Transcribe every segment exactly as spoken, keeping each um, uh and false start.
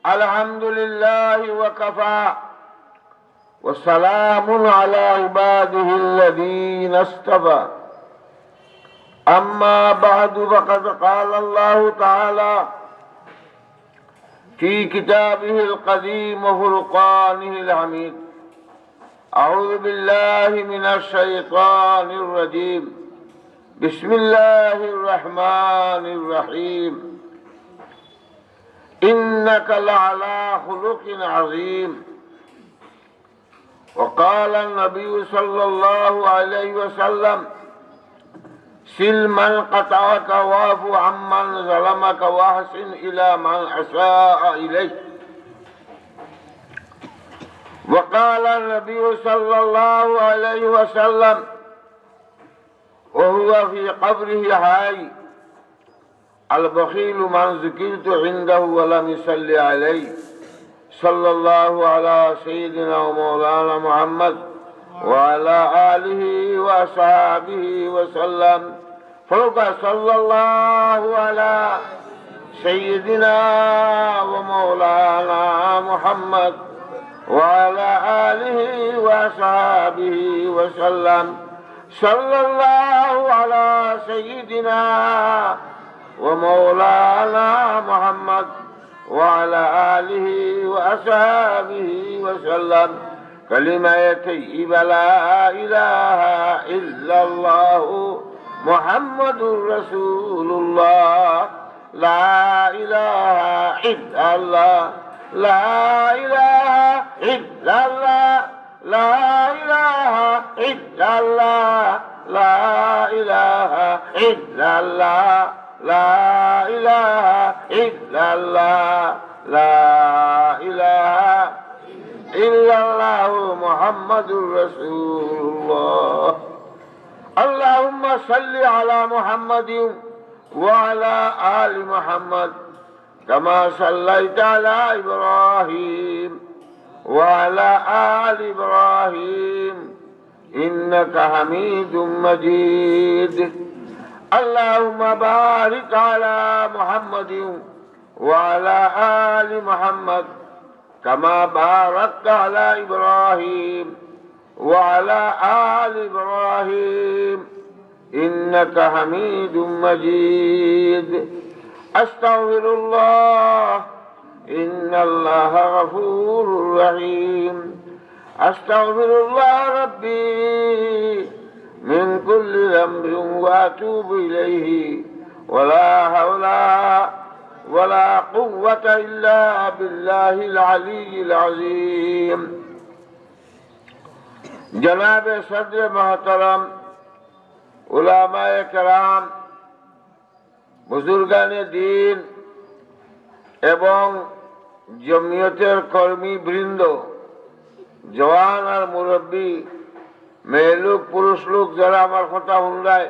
الحمد لله وكفى، وسلام على عباده الذين اصطفى. أما بعد، فقد قال الله تعالى في كتابه القديم وفرقانه الحميد: أعوذ بالله من الشيطان الرجيم. بسم الله الرحمن الرحيم. إنك لعلى خلق عظيم. وقال النبي صلى الله عليه وسلم: صل من قطعك واعف عمن ظلمك وأحسن إلى من أساء إليك. وقال النبي صلى الله عليه وسلم وهو في قبره حي: البخيل من ذكرت عنده ولم يصل علي. صلى الله على سيدنا ومولانا محمد وعلى آله وأصحابه وسلم. فوق: صلى الله على سيدنا ومولانا محمد وعلى آله وأصحابه وسلم. صلى الله على سيدنا ومولانا محمد وعلى آله وأصحابه وسلم. كلمة طيبة: لا إله إلا الله محمد رسول الله. لا إله إلا الله. لا إله إلا الله. لا إله إلا الله. لا إله إلا الله. لا إله إلا الله. لا إله إلا الله محمد رسول الله. اللهم صل على محمد وعلى آل محمد كما صليت على إبراهيم وعلى آل إبراهيم إنك حميد مجيد. اللهم بارك على محمد وعلى آل محمد كما باركت على إبراهيم وعلى آل إبراهيم إنك حميد مجيد. أستغفر الله، إن الله غفور رحيم. أستغفر الله ربي من كل ذنب وأتوب إليه. ولا حول ولا قوة إلا بالله العلي العظيم. জনাবে সদরে মহতরম, উলামায়ে কেরাম, বুজুর্গানে দ্বীন এবং জমিয়তের কর্মীবৃন্দ, জওয়ান আর মুরব্বি, মেয়েলোক, পুরুষলোক, যারা আমার কথা হুনরায়,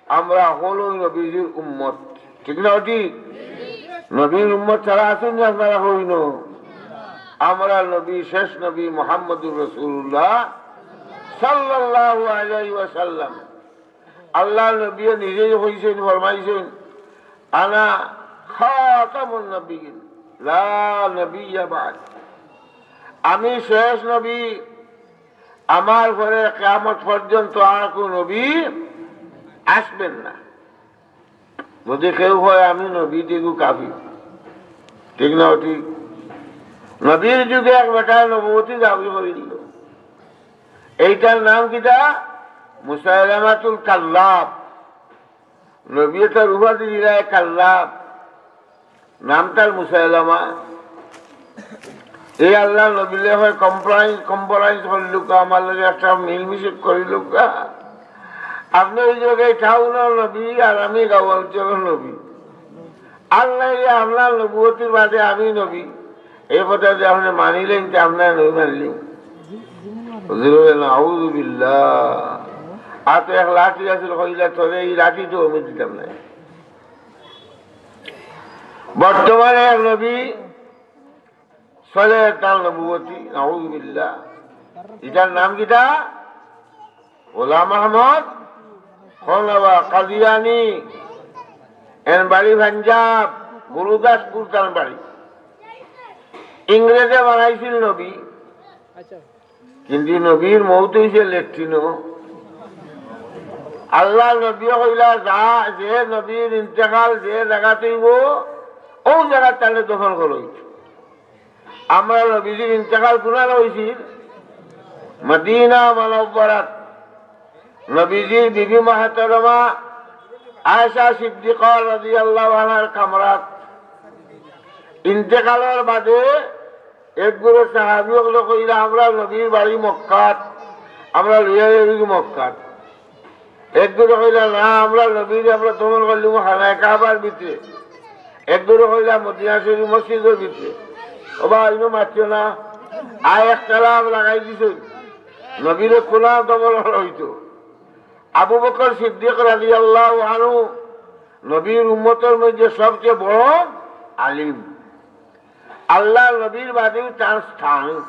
আমরা হকলউ নবীজির উম্মত। ঠিক না ঠিক? নবীর উম্মত ছাড়া আছইন নি আপনারা কইন? আমরা নবী, শেষ নবী মুহাম্মদুর রাসূলুল্লাহ সাল্লাল্লাহু আলাইহি ওয়াসাল্লাম। আল্লাহর নবীয়ে নিজেই কইছইন, ফরমাইছইন, "আনা খাতামুন নবিয়্যিন, লা নাবিয়্যা বা'দি।" আমি শেষ নবী, আমার পরে কিয়ামত পর্যন্ত আর কুনু নবী আসবেন না। যদি কেউ কয় আমি নবী, তে ইগু কাফির। ঠিক না ঠিক? নবীর যুগে এক বেটায় নবুয়তি দাবি করিল। এইটার নাম কিতা? মুসাইলামাতুল কাল্লাব। নবীয়ে তার উপাধি দিলা কাল্লাব, নাম তার মুসাইলামা। এই আল্লাহর নবীর লগে কম্প্রোমাইজ, কম্প্রোমাইজ করিলউক্কা, আমার লগে একটা মিলমিশ করিলউক্কা। আপনে ওই জাগায় টাউনর নবী আর আমি গাঁও অঞ্চলর নবী। আল্লায় আপনার নবুয়তির বাদে আমি নবী, এই কথা যদি আপনে মানিলাইন, তে আপনারে নবী মানিলিমু। হুজুরে বলেন, "আউযুবিল্লাহ।" আর তো এক লাঠি আছিল, কইলা, "তোরে এই লাঠি তো আমি দিতাম না।" বর্তমানে এক নবী চলে তার নবুয়তি, নাউযুবিল্লাহ। ইটার নাম কিতা? গোলাম আহমদ খনবা কাদিয়ানি। এন বাড়ি পাঞ্জাব, গুরুদাসপুর তান বাড়ি। ইংরেজে বানাইছিল নবী, কিন্তু নবীর মউত অইছে লেট্রিনো। আল্লাহর নবীয়ে কইলা, যা, যে নবীর ইন্তেকাল যে জাগাত অইবো, অউ জাগাত তারে দফন করো। আমরার নবীজির ইন্তেকাল কুনানো অইছিল? মদিনা মুনাওয়ারাত। নবীজির বিবি মুহতারামা আয়েশা সিদ্দিকা রাদিয়াল্লাহু আনহার কামরাত। ইন্তেকালর বাদে এক গুরু সাহাবী অকলে কইলা, "আমরার নবীর বাড়ি মক্কাত, আমরা লইয়া যাইমু মক্কাত।" এক গুরু কইলা, "না, আমরার নবীরে আমরা দফন করলিমু খানায়ে কাবার ভিতরে।" এক গুরু কইলা, "মদিনা শরীফ মসজিদর ভিতরে।" ও বা, ইনো মাতিও না, আয় একতলাফ লাগাই দিছইন, নবীরে কুনানো দফন করা অইতো। আবু বকর সিদ্দিক রাদিয়াল্লাহু আনহু নবীর উম্মতর মধ্যে সবচেয়ে বড় আলিম। আল্লাহর নবীর বাদেউ তার স্থান।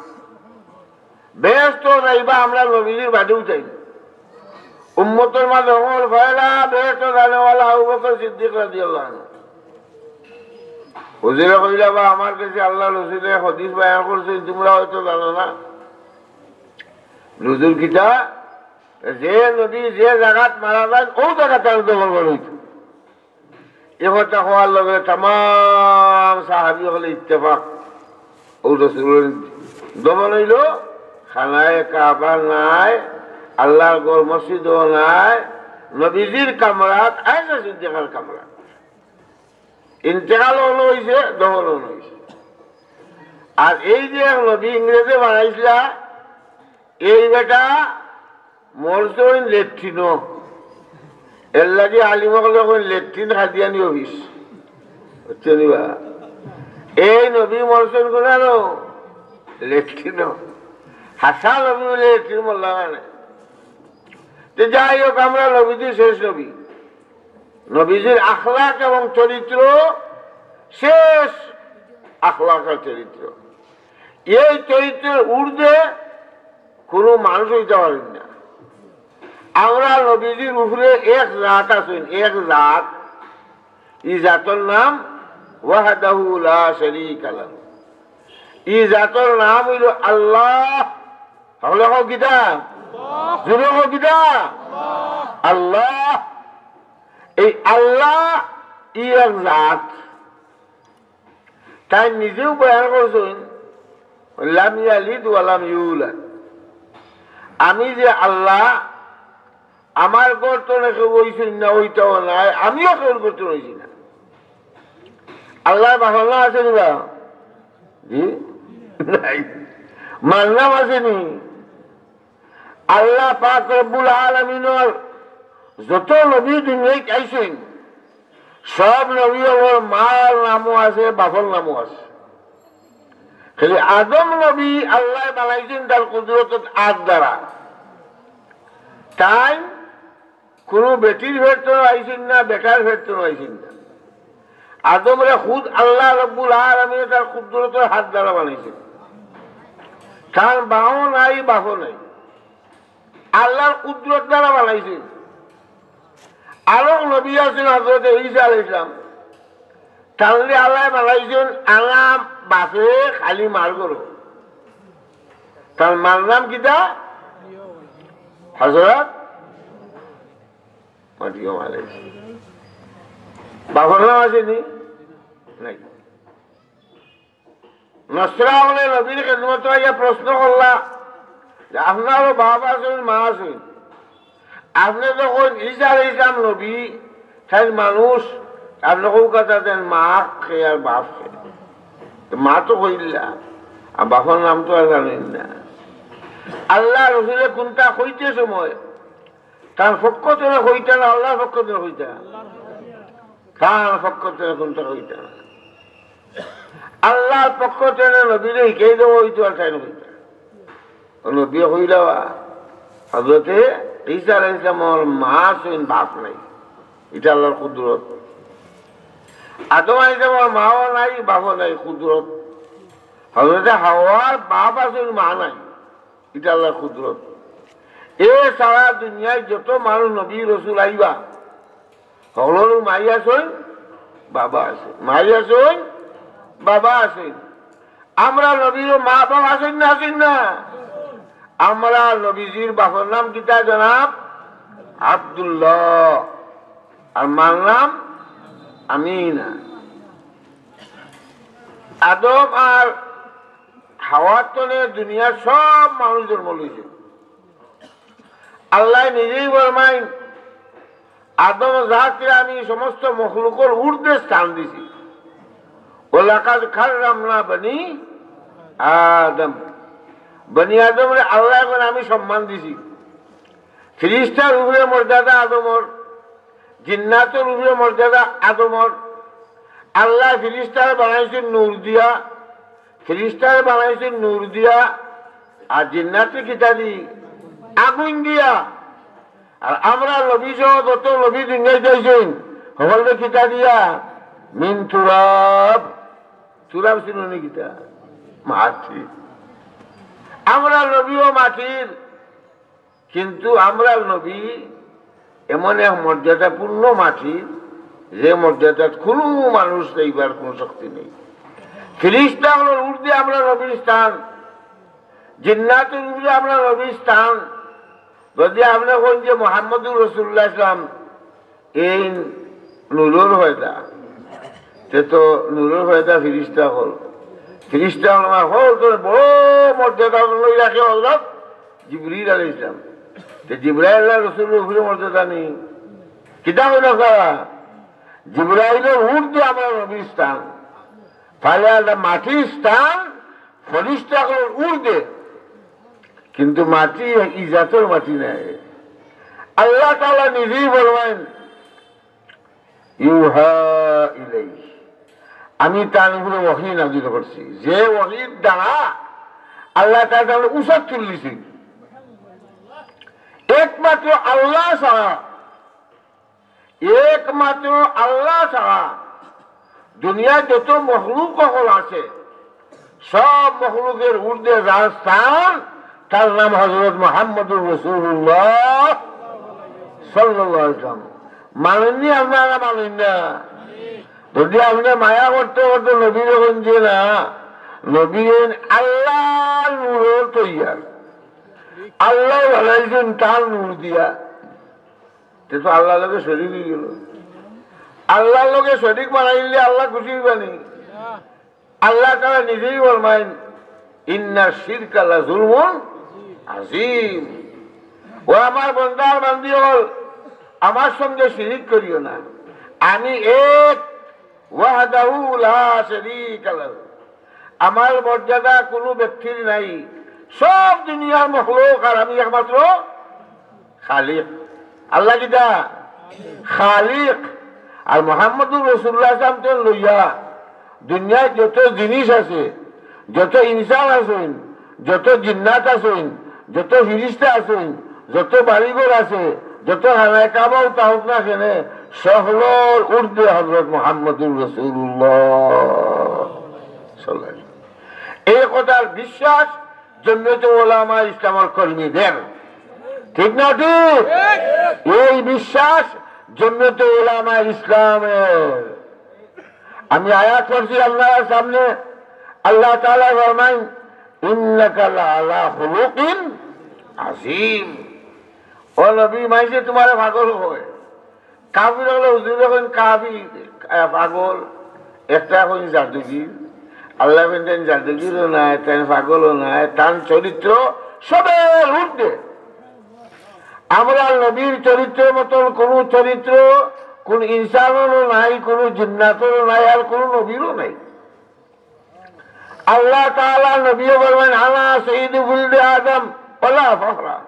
বেহেশতো যাইবা আমরার নবীজির বাদেউ যাইবা। উম্মতর মাঝে হকল পয়লা বেহেশতো যানেওয়ালা আবু বকর সিদ্দিক রাদিয়াল্লাহু আনহু। হুজুরে কইলা, "বা, আমার গেছে আল্লাহর রসুলে হাদিস বয়ান করছইন, তুমরা অয়তো জানো না।" হুজুর কিতা, যে নবী যে জাগাত মারা যাইন, অউ জাগাত তারে দফন করা অইতো। ই কথা কওয়ার লগে তামাম সাহাবী অকলে ইত্তেফাক। অউ রসুলর দফন অইলো, খানায়ে কাবা নাই, আল্লাহর ঘর মসজিদও নাই, নবীজির কামরাত, আয়েশা সিদ্দিকার কামরাত। ইন্তেকালও অনো অইছে, দফনও অনো অইছে। আর এই যে এক নবী ইংরেজে বানাইছিলা, এই বেটা মরছইন লেট্রিনো। এরলাগি আলিম অকলে কইন লেট্রিন কাদিয়ানি অফিস। বুঝছো নি বা? এই নবী মরছইন কুনানো? লেট্রিনো। হাছা নবী অইলে লেট্রিন মরলা মানে। তে যাই হোক, আমরার নবীজি শেষ নবী। নবীজির আখলাক এবং চরিত্র শেষ আখলাক আর চরিত্র। এই চরিত্রের ঊর্ধ্বে কুনু মানুষ অইতা পারইন না। আমরার নবীজির উপরে এক জাত আছইন, এক জাত। ই জাতর নাম ওয়াহদাহু লা শারীকা লাহু। ই জাতর নাম অইলো আল্লাহ। হকলে কও কিতা? জুরে কও কিতা? আল্লাহ। এই আল্লাহ ই এক জাত। তাইন নিজেউ বয়ান করছইন, "লাম ইয়ালিদ ওয়া লাম ইউলাদ।" আমি যে আল্লাহ, আমার গর্ত থনে কেউ অইছইন না, অইতাও নায়, আমিও কেউর গর্ত থনে অইছি না। আল্লাহর বাফর নাম আছে নি বা? জি? নাই। মার নাম আছে নি? আল্লাহ পাক রব্বুল আলামিনর যত নবী দুনিয়াত আইছইন, সব নবী অকলর মার নামও আছে, বাফর নামও আছে। খালি আদম নবী আল্লায় বানাইছইন তান কুদরতর আত দ্বারা। তাইন কুনু বেটির পেট থনে আইছইন না, বেটার পেট থনে আইছইন না। আদমরে খুদ আল্লাহ রব্বুল আলামিনে তান কুদরতর হাত দ্বারা বানাইছইন। তান মাও নাই, বাফও নাই। আল্লাহর কুদরত দ্বারা বানাইছইন। আরক নবী আছইন হযরতে ঈসা আলাইহিস সালাম। তানরে আল্লায় বানাইছইন আনা বাফে খালি মার গর্ভো। তান মার নাম কিতা? হযরত মরিয়ম আলাইহিস সালাম। বাফর নাম আছে নি? নাই। নসরা অকলে নবীর খেদমতো আইয়া প্রশ্ন করলা যে, "আপনারও বাফ আছইন, মা আছইন। আপনে তো কইন ঈসা আলাইহিস সালাম নবী, তাইন মানুষ, আপনে কউক্কা তাইন মা কে আর বাফ কে?" তো মা তো কইলা, আর বাফর নাম তো আর জানইন না। আল্লাহর রসুলে কুনটা কইতে সময় তান পক্ষ থনে কইতা না আল্লাহর পক্ষ থনে কইতা? তান পক্ষ থনে কুনটা কইতা না। আল্লাহর পক্ষ থনে নবীরে হিকাই দেওয়া অইতো আর তাইন কইতা। অউ নবীয়ে কইলা, হযরতে ঈসা আলাইহিস সালামর মা আছইন, বাফ নাই। ইটা আল্লাহর কুদরত। আদম আলাইহিস সালামর মাও নাই, বাফও নাই, কুদরত। হযরতে হাওয়ার বাফ আছইন, মা নাই। ইটা আল্লাহর কুদরত। এ ছাড়া দুনিয়াত যত মানুষ নবী রসুল আইবা, হকলরউ মাই আছইন, বাফ আছইন, মাই আছইন, বাফ আছইন। আমরা নবীর মা বাপ আছইন না, আছইন না? আমরা নবীজির বাপর নাম কিতা? জনাব আব্দুল্লাহ। আর মার নাম আমিনা। আদম আর হাওয়ার তনে দুনিয়ার সব মানুষ জন্ম লইছে। আল্লাহ নিজেই ফরমাইন, "আদম জাতরে আমি সমস্ত মখলুকর ঊর্ধ্বে স্থান দিছি।" "ওয়ালাকাদ কাররামনা বানি আদম।" বনি আদমরে আল্লাহ এখন আমি সম্মান দিছি। ফিরিস্তার উপরে মর্যাদা আদমর, জিন্নাতর উপরে মর্যাদা আদমর। আল্লাহ ফিরিস্তারে বানাইছইন নূর দিয়া, ফিরিস্তারে বানাইছইন নূর দিয়া, আর জিন্নাতরে কিতা দি? আগুন দিয়া। আর আমরা নবী সহ যত নবী দুনিয়াত আইছইন, হকলরে কিতা দিয়া? মিন তুরাব। তুরাব চিনো নি কিতা? মাটি। আমরা নবীও মাটির, কিন্তু আমরার নবী এমন এক মর্যাদাপূর্ণ মাটি, যে মর্যাদাত কুনু মানুষ যাইবার কুনু শক্তি নাই। ফিরিস্তা অকলর ঊর্ধ্বে আমরার নবীর স্থান, জিন্নাতর ঊর্ধ্বে আমরার নবীর স্থান। যদি আপনে কইন যে মোহাম্মদুর রাসূলুল্লাহ ইসলাম, এইন নূরর পয়দা। তে তো নূরর পয়দা ফিরিস্তা অকল। ফিরিস্তা অকল আমার হকল তো বড় মর্যাদা লই রাখে হযরত জিবরিল আলাইহিস সালাম। তে জিবরাইল আল্লাহ রসুলর উপরে মর্যাদা নি? কিতা কইলা তারা? জিবরাইলর ঊর্ধ্বে আমরার নবীর স্থান। তাইলে আল্লাহ মাটির স্থান ফিরিস্তা অকলর ঊর্ধ্বে। কিন্তু মাটি ই জাতর মাটি নায়। আল্লাহ তাআলা নিজেই ফরমাইন, "ইউহা ইলাইহি।" আমি তার উপরে ওহী নাজিল করছি, যে ওহীর দ্বারা আল্লাহ তাআলা তারে উঁচাত তুলিছে। একমাত্র আল্লাহ ছাড়া, একমাত্র আল্লাহ ছাড়া দুনিয়ার যত মখলুক অকল আছে, সব মখলুকের ঊর্ধ্বে যার স্থান, তার নাম হযরত মুহাম্মদুর রাসূলুল্লাহ সাল্লাল্লাহু আলাইহি ওয়াসাল্লাম। মানইন নি আপনারা, মানইন না? যদি আপনে মায়া করতে করতে নবীরে কইন যে না, নবী অইন আল্লাহর নূরর তৈয়ার, আল্লাহ বানাইছইন তার নূর দিয়া, তে তো আল্লাহর লগে শরিক অইগেল। আল্লাহর লগে শরিক বানাইলে আল্লাহ খুশি অইবা নি? আল্লাহ তাআলা নিজেই ফরমাইন, "ইন্না শিরকা লাজুলমুন আযীম।" ও আমার বন্দা আর বান্দি অকল, আমার সঙ্গে শিরিক করিও না। আমি এক, ওয়াহদাহু লা শারীকা লাহু। আমার মর্যাদা কুনু ব্যক্তির নাই, সব দুনিয়ার মখলুক আর আমি একমাত্র খালিক। আল্লাহ কিতা? খালিক। আর মুহাম্মদুর রাসূলুল্লাহ সাল্লাল্লাহু আলাইহি ওয়াসাল্লাম লইয়া দুনিয়ার যত জিনিস আছে, যত ইনসান আছইন, যত জিন্নাত আছইন, যত ফিরিস্তা আছইন, যত বাড়িঘর আছে, যত খানায়ে কাবাও থাকউক না কেনে, সকলর ঊর্ধ্বে হযরত মুহাম্মদুর রাসূলুল্লাহ সাল্লাল্লাহু আলাইহি ওয়াসাল্লাম। এই কথার বিশ্বাস জমিয়তে উলামায়ে ইসলামর কর্মীদের। ঠিক না ঠিক? এই বিশ্বাস জমিয়তে উলামায়ে ইসলামের। আমি আয়াত পড়ছি আপনারার সামনে, আল্লাহ তাআলা ফরমাইন, "ইন্নাকা লাআলা খুলুকিন আযীম।" ও নবী, মাইনষে তুমারে পাগল কয়। কাফির অকলে হুজুরে কইন কাফির, আহ, পাগল, একটা কইন জাদুগির। আল্লাহ কইন তাইন জাদুগিরও নায়, তাইন পাগলও নায়, তান চরিত্র সবের ঊর্ধ্বে। আমরার নবীর চরিত্রর মতন কুনু চরিত্র কুনু ইনসানরও নাই, কুনু জিন্নাতরও নাই, আর কুনু নবীরও নাই। আল্লাহ তাআলা নবীয়ে ফরমাইন, "আনা সাইয়্যিদু ওয়ালাদি আদম ওয়ালা ফখরা।"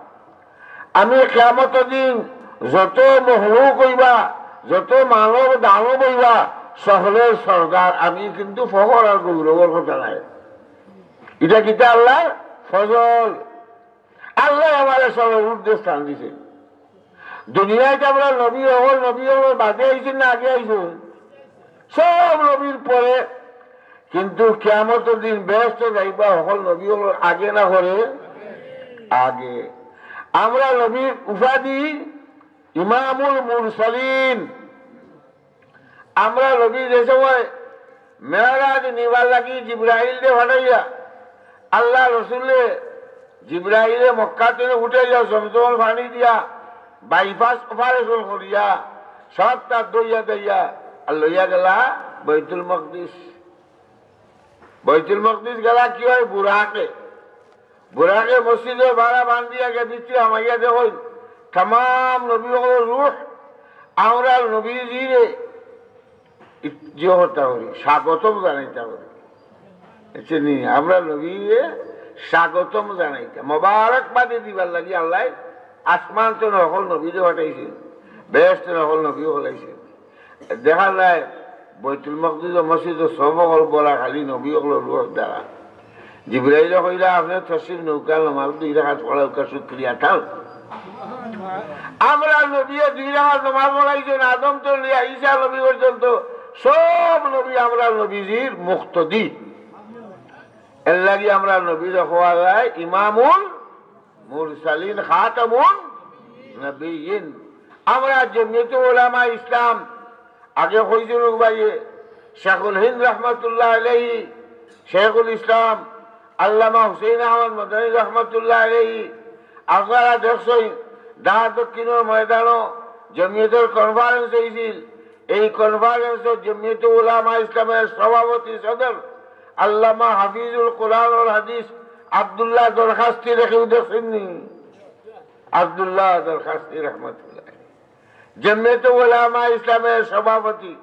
আমি কিয়ামতর দিন যত মখলুক অইবা, যত মানব দানব অইবা, সকলর সর্দার আমি, কিন্তু ফখর আর গৌরবর কথা নাই। ইটা কিতা? আল্লাহর ফজল। আল্লায় আমারে সবর ঊর্ধ্বে স্থান দিছে। দুনিয়াত আমরার নবী অকল, নবী অকলর বাদে আইছইন না আগে আইছইন? সব নবীর পরে, কিন্তু কিয়ামতর দিন বেহেস্তো যাইবা হকল নবী অকলর আগে না পরে? আগে। আমরার নবীর উপাধি ইমামুল মুরসালিন। আমরার নবী যে সময় মেরাজ নিবার লাগি জিব্রাইলরে পাঠাইয়া, আল্লার রসুলরে জিব্রাইলে মক্কা তনে উঠাইয়া জমজমর পানি দিয়া বাইপাস অপারেশন করিয়া সবতা ধইয়া দিয়া আর লইয়া গেলা বাইতুল মকদিস। বাইতুল মকদিস গেলা কিওর? বুরাকে। বুরাকে মসজিদর বারা বান্ধিয়া গিয়া ভিতরে হামাইয়া দেখইন, তামাম নবী অকলর রুহ, আমরার নবীজিরে ইত-, ইয়ে করতা করি, স্বাগতম জানাইতা করি। বুঝছইন নি? আমরার নবীরে স্বাগতম জানাইতা, মোবারকবাদি দিবার লাগি আল্লায় আসমান তনে হকল নবীরে পাঠাইছইন, বেহেশত তনে হকল নবী অকল আইছইন। দেখা যায় বাইতুল মকদিস ও মসজিদর সব অকল ভরা খালি নবী অকলর রুহ দ্বারা। জিব্রাইলে কইলা, "আপনে তশরিফ নেউক্কা, নমাজ দুই রাকাত পড়াউক্কা, শুকরিয়া থাকউক।" আমরার নবীয়ে দুই রাকাত নমাজ পড়াইছইন, আদম তনে লইয়া ঈসা নবী পর্যন্ত সব নবী আমরার নবীজির মুক্তাদি। এরলাগি আমরার নবীরে কওয়া যায় ইমামুল মুরসালিন, খাতামুন নবিয়্যিন। আমরার জমিয়তে উলামা ইসলাম, আগে কইছইন ভাইয়ে, শেখুল হিন্দ রহমতুল্লাহ আলাইহি, শেখুল ইসলাম আল্লামা হুসেন আহমদ মদনী রহমতুল্লাহ আলাইহি, আপনারা দেখছইন, ঢাকা দক্ষিণর ময়দানো জমিয়তর কনফারেন্স অইছিল। এই কনফারেন্সো জমিয়তে উলামা ইসলামের সভাপতি সদর আল্লামা হাফিজুল কোরআন ওয়াল হাদিস আব্দুল্লাহ দরখাস্তিরে কেউ দেখছইন নি? আব্দুল্লাহ দরখাস্তি রহমতুল্লাহ, জমিয়তে উলামা ইসলামের সভাপতি।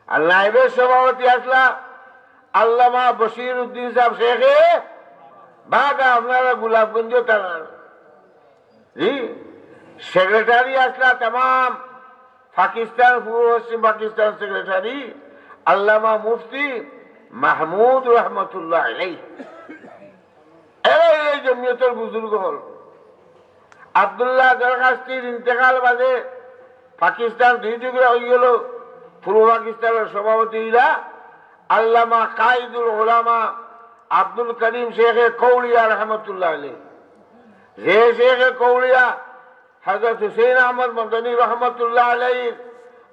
আর নায়েবের সভাপতি আছলা আল্লামা বশির উদ্দিন সাহেব শেখে বাগা, আপনারা গোলাপগঞ্জ থানার। জি, সেক্রেটারি আছলা তামাম পাকিস্তান, পূর্ব পশ্চিম পাকিস্তান সেক্রেটারি আল্লামা মুফতি মাহমুদ রহমতুল্লাহ আলাইহি। এরাই এই জমিয়তর বুজুর্গ অকল। আব্দুল্লাহ দরখাস্তির ইন্তেকাল বাদে পাকিস্তান দুই টুকরা অইগেলো। পূর্ব পাকিস্তানর সভাপতি অইলা আল্লামা কাইদুল উলামা আব্দুল করিম শেখে কৌড়িয়া রহমতুল্লাহ আলাইহি। যে শেখে কৌড়িয়া হযরত হুসেন আহমদ মদনী রহমতুল্লাহ আলাইহির